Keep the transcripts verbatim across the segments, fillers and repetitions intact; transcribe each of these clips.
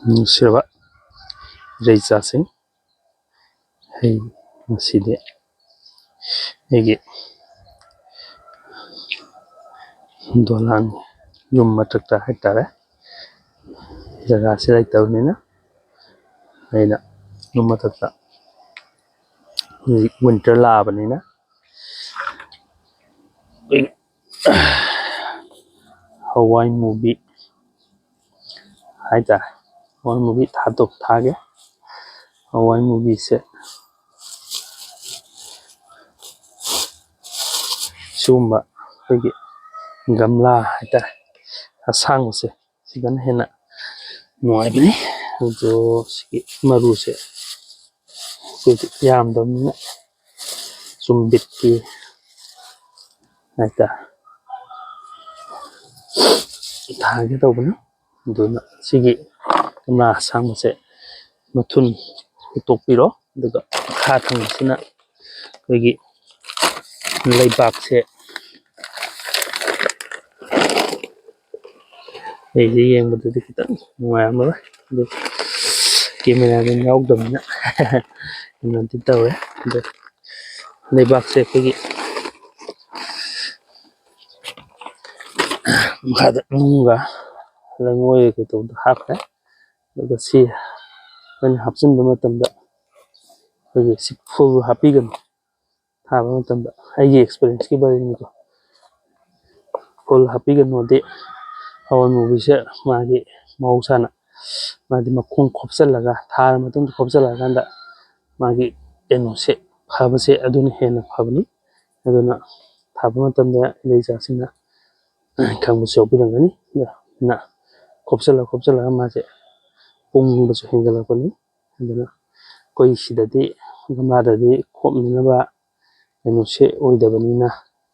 ꯅꯨꯡꯁꯤꯔꯕ ꯏꯔꯩꯆꯥꯁꯤꯡ, ꯑꯩ ꯉꯁꯤꯗꯤ ꯑꯩꯒꯤ ꯗꯣꯂꯥꯟ ꯌꯨꯝ ꯃꯊꯛꯇ ꯍꯥꯏꯇꯥꯔꯦ, ꯖꯒꯥꯁꯤ ꯂꯩꯇꯕꯅꯤꯅ ꯑꯩꯅ ꯌꯨꯝ ꯃꯊꯛꯇ, ꯍꯧꯖꯤꯛ ꯋꯤꯟꯇꯔ ꯂꯥꯛꯑꯕꯅꯤꯅ, ꯑꯩꯈꯣꯏꯒꯤ ꯍꯋꯥꯏ ꯃꯨꯕꯤ ꯍꯥꯏꯇꯥꯔꯦ, ꯍꯋꯥꯏ ꯃꯨꯕꯤ ꯊꯥꯗꯣꯛ ꯊꯥꯒꯦ꯫ ꯍꯋꯥꯏ ꯃꯨꯕꯤꯁꯦ ꯁꯤꯒꯨꯝꯕ ꯑꯩꯈꯣꯏꯒꯤ ꯒꯝꯂꯥ ꯍꯥꯏꯇꯥꯔꯦ, ꯑꯁꯥꯡꯕꯁꯦ, ꯁꯤꯗꯅ ꯍꯦꯟꯅ ꯅꯨꯡꯉꯥꯏꯕꯅꯤ꯫ ꯑꯗꯣ ꯁꯤꯒꯤ ꯃꯔꯨꯁꯦ ꯑꯩꯈꯣꯏꯗꯤ ꯌꯥꯝꯗꯕꯅꯤꯅ ꯆꯨꯝꯕꯤꯠꯀꯤ ꯍꯥꯏꯇꯥꯔꯦ ꯊꯥꯒꯦ ꯇꯧꯕꯅꯤ꯫ ꯑꯗꯨꯅ ꯁꯤꯒꯤ ꯀꯣꯝꯂꯥ ꯑꯁꯥꯡꯕꯁꯦ ꯃꯊꯨꯟ ꯍꯨꯠꯇꯣꯛꯄꯤꯔꯣ꯫ ꯑꯗꯨꯒ ꯃꯈꯥ ꯊꯪꯕꯁꯤꯅ ꯑꯩꯈꯣꯏꯒꯤ ꯂꯩꯕꯥꯛꯁꯦ, ꯑꯩꯁꯦ ꯌꯦꯡꯕꯗꯗꯤ ꯈꯤꯇꯪ ꯅꯨꯡꯉꯥꯏꯔꯝꯃꯔꯣꯏ, ꯑꯗꯨ ꯀꯦꯃꯦꯔꯥꯃꯦꯟ ꯌꯥꯎꯗꯕꯅꯤꯅ ꯀꯩꯅꯣꯗꯤ ꯇꯧꯔꯦ꯫ ꯑꯗꯣ ꯂꯩꯕꯥꯛꯁꯦ ꯑꯩꯈꯣꯏꯒꯤ ꯃꯈꯥꯗ ꯅꯨꯡꯒ ꯂꯩꯉꯣꯏꯒ ꯀꯩꯗꯧꯕꯗꯣ ꯍꯥꯞꯈ꯭ꯔꯦ꯫ ꯑꯗꯨꯒ ꯁꯤ ꯑꯩꯈꯣꯏꯅ ꯍꯥꯞꯆꯤꯟꯕ ꯃꯇꯝꯗ ꯑꯩꯈꯣꯏꯒꯤ ꯁꯤ ꯐꯨꯜ ꯍꯥꯞꯄꯤꯒꯅꯨ꯫ ꯊꯥꯕ ꯃꯇꯝꯗ ꯑꯩꯒꯤ ꯑꯦꯛꯁꯄꯤꯔꯤꯌꯦꯟꯁꯀꯤ ꯃꯇꯨꯡ ꯏꯟꯅꯀꯣ, ꯐꯨꯜ ꯍꯥꯞꯄꯤꯒꯅꯨꯗꯤ ꯍꯋꯥꯏ ꯃꯨꯕꯤꯁꯦ ꯃꯥꯒꯤ ꯃꯍꯧꯁꯥꯅ ꯃꯥꯗꯤ ꯃꯈꯣꯡ ꯈꯣꯞꯆꯜꯂꯒ, ꯊꯥꯔ ꯃꯇꯨꯡꯗ ꯈꯣꯞꯆꯜꯂꯀꯥꯟꯗ ꯃꯥꯒꯤ ꯀꯩꯅꯣꯁꯦ ꯐꯕꯁꯦ ꯑꯗꯨꯅ ꯍꯦꯟꯅ ꯐꯕꯅꯤ꯫ ꯑꯗꯨꯅ ꯊꯥꯕ ꯃꯇꯝꯗ ꯏꯔꯩꯆꯥꯁꯤꯡꯅ ꯈꯪꯕꯁꯨ ꯌꯥꯎꯕꯤꯔꯝꯒꯅꯤ꯫ ꯑꯗꯨꯅ ꯈꯣꯞꯆꯜꯂ ꯈꯣꯞꯆꯜꯂꯒ ꯃꯥꯁꯦ ꯄꯨꯡꯕꯁꯨ ꯍꯦꯟꯒꯠꯂꯛꯄꯅꯤ꯫ ꯑꯗꯨꯅ ꯑꯩꯈꯣꯏ ꯁꯤꯗꯗꯤ ꯒꯝꯂꯥꯗꯗꯤ ꯈꯣꯞꯅꯅꯕ ꯀꯩꯅꯣꯁꯦ ꯑꯣꯏꯗꯕꯅꯤꯅ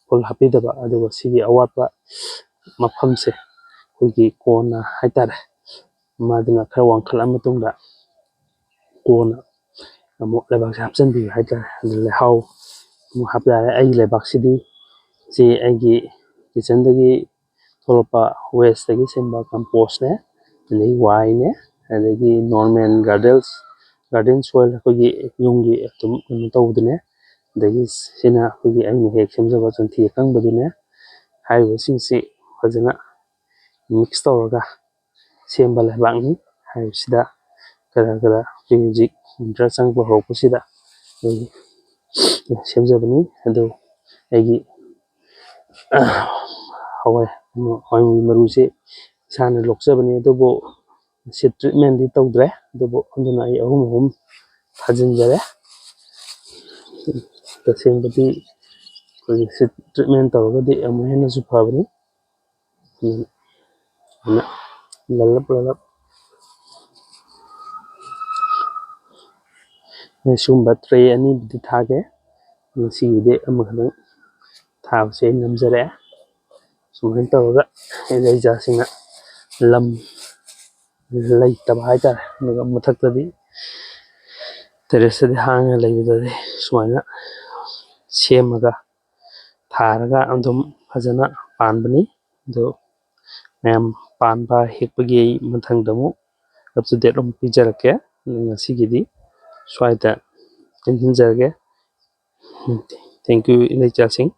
ꯐꯨꯜ ꯍꯥꯞꯄꯤꯗꯕ, ꯑꯗꯨꯒ ꯁꯤꯒꯤ ꯑꯋꯥꯠꯄ ꯃꯐꯝꯁꯦ ꯑꯩꯈꯣꯏꯒꯤ ꯀꯣꯟꯅ ꯍꯥꯏꯇꯥꯔꯦ, ꯃꯥꯗꯨꯅ ꯈꯔ ꯋꯥꯡꯈꯠꯂ ꯃꯇꯨꯡꯗ ꯀꯣꯟꯅ ꯑꯃꯨꯛ ꯂꯩꯕꯥꯛꯁꯦ ꯍꯥꯞꯆꯤꯟꯕꯤꯕ ꯍꯥꯏꯇꯥꯔꯦ꯫ ꯑꯗꯨ ꯂꯩꯍꯥꯎ ꯑꯃꯨꯛ ꯍꯥꯞꯄ ꯌꯥꯔꯦ꯫ ꯑꯩꯒꯤ ꯂꯩꯕꯥꯛꯁꯤꯗꯤ ꯁꯤ ꯑꯩꯒꯤ ꯀꯤꯠꯆꯟꯗꯒꯤ ꯊꯣꯛꯂꯛꯄ ꯋꯦꯁꯇꯒꯤ ꯁꯦꯝꯕ ꯀꯝꯄꯣꯁꯅꯦ, ꯑꯗꯩ ꯋꯥꯏꯅꯦ, ꯑꯗꯒꯤ ꯅꯣꯔꯃꯦꯜ ꯒꯥꯔꯗꯦꯟ ꯒꯥꯔꯗꯦꯟ ꯁꯣꯏꯜ ꯑꯩꯈꯣꯏꯒꯤ ꯌꯨꯝꯒꯤ ꯑꯗꯨꯝ ꯀꯩꯅꯣ ꯇꯧꯕꯗꯨꯅꯦ꯫ ꯑꯗꯒꯤ ꯁꯤꯅ ꯑꯩꯈꯣꯏꯒꯤ ꯑꯩꯅ ꯍꯦꯛ ꯁꯦꯝꯖꯕ ꯁꯟꯊꯤ ꯑꯀꯪꯕꯗꯨꯅꯦ꯫ ꯍꯥꯏꯔꯤꯕꯁꯤꯡꯁꯤ ꯐꯖꯅ ꯃꯤꯛꯁ ꯇꯧꯔꯒ ꯁꯦꯝꯕ ꯂꯩꯕꯥꯛꯅꯤ꯫ ꯍꯥꯏꯔꯤꯕꯁꯤꯗ ꯈꯔ ꯈꯔ ꯍꯧꯖꯤꯛ ꯍꯧꯖꯤꯛ ꯋꯤꯟꯇꯔ ꯆꯪꯕ ꯍꯧꯔꯛꯄꯁꯤꯗ ꯑꯩꯈꯣꯏꯒꯤ ꯁꯦꯝꯖꯕꯅꯤ꯫ ꯑꯗꯨ ꯑꯩꯒꯤ ꯍꯋꯥꯏ ꯍꯋꯥꯏ ꯃꯔꯨꯁꯦ ꯏꯁꯥꯅ ꯂꯣꯛꯆꯕꯅꯤ, ꯑꯗꯨꯕꯨ ꯁꯤꯠ ꯇ꯭ꯔꯤꯠꯃꯦꯟꯗꯤ ꯇꯧꯗ꯭ꯔꯦ꯫ ꯑꯗꯨꯕꯨ ꯑꯗꯨꯅ ꯑꯩ ꯑꯍꯨꯝ ꯑꯍꯨꯝ ꯊꯥꯖꯤꯟꯖꯔꯦ꯫ ꯇꯁꯦꯡꯕꯗꯤ ꯑꯩꯈꯣꯏꯒꯤ ꯁꯤꯠ ꯇ꯭ꯔꯤꯠꯃꯦꯟ ꯇꯧꯔꯒꯗꯤ ꯑꯃꯨꯛ ꯍꯦꯟꯅꯁꯨ ꯐꯕꯅꯤ꯫ ꯑꯗꯨꯅ ꯂꯜꯂꯞ ꯂꯜꯂꯞ ꯁꯤꯒꯨꯝꯕ ꯇ꯭ꯔꯦ ꯑꯅꯤꯕꯨꯗꯤ ꯊꯥꯒꯦ꯫ ꯉꯁꯤꯒꯤꯗꯤ ꯑꯃꯈꯛꯇꯪ ꯊꯥꯕꯁꯦ ꯑꯩ ꯉꯝꯖꯔꯛꯑꯦ꯫ ꯁꯨꯃꯥꯏꯅ ꯇꯧꯔꯒ ꯑꯩ ꯂꯩꯖꯥꯁꯤꯡꯅ ꯂꯝ ꯂꯩꯇꯕ ꯍꯥꯏꯇꯥꯔꯦ꯫ ꯑꯗꯨꯒ ꯃꯊꯛꯇꯗꯤ ꯇꯦꯔꯦꯁꯇꯗꯤ ꯍꯥꯡꯉ ꯂꯩꯕꯗꯗꯤ ꯁꯨꯃꯥꯏꯅ ꯁꯦꯝꯃꯒ ꯊꯥꯔꯒ ꯑꯗꯨꯝ ꯐꯖꯅ ꯄꯥꯟꯕꯅꯤ꯫ ꯑꯗꯨ ꯃꯌꯥꯝ ꯄꯥꯟꯕ ꯍꯦꯛꯄꯒꯤ ꯑꯩ ꯃꯊꯪꯗ ꯑꯃꯨꯛ ꯑꯞ ꯇꯨ ꯗꯦꯠ ꯑꯃꯨꯛ ꯄꯤꯖꯔꯛꯀꯦ꯫ ꯑꯗꯨ ꯉꯁꯤꯒꯤꯗꯤ ꯁ꯭ꯋꯥꯏꯗ ꯇꯦꯟꯁꯤꯟꯖꯔꯒꯦ꯫ Thank you, ꯏꯅꯦ ꯏꯆꯥꯁꯤꯡ꯫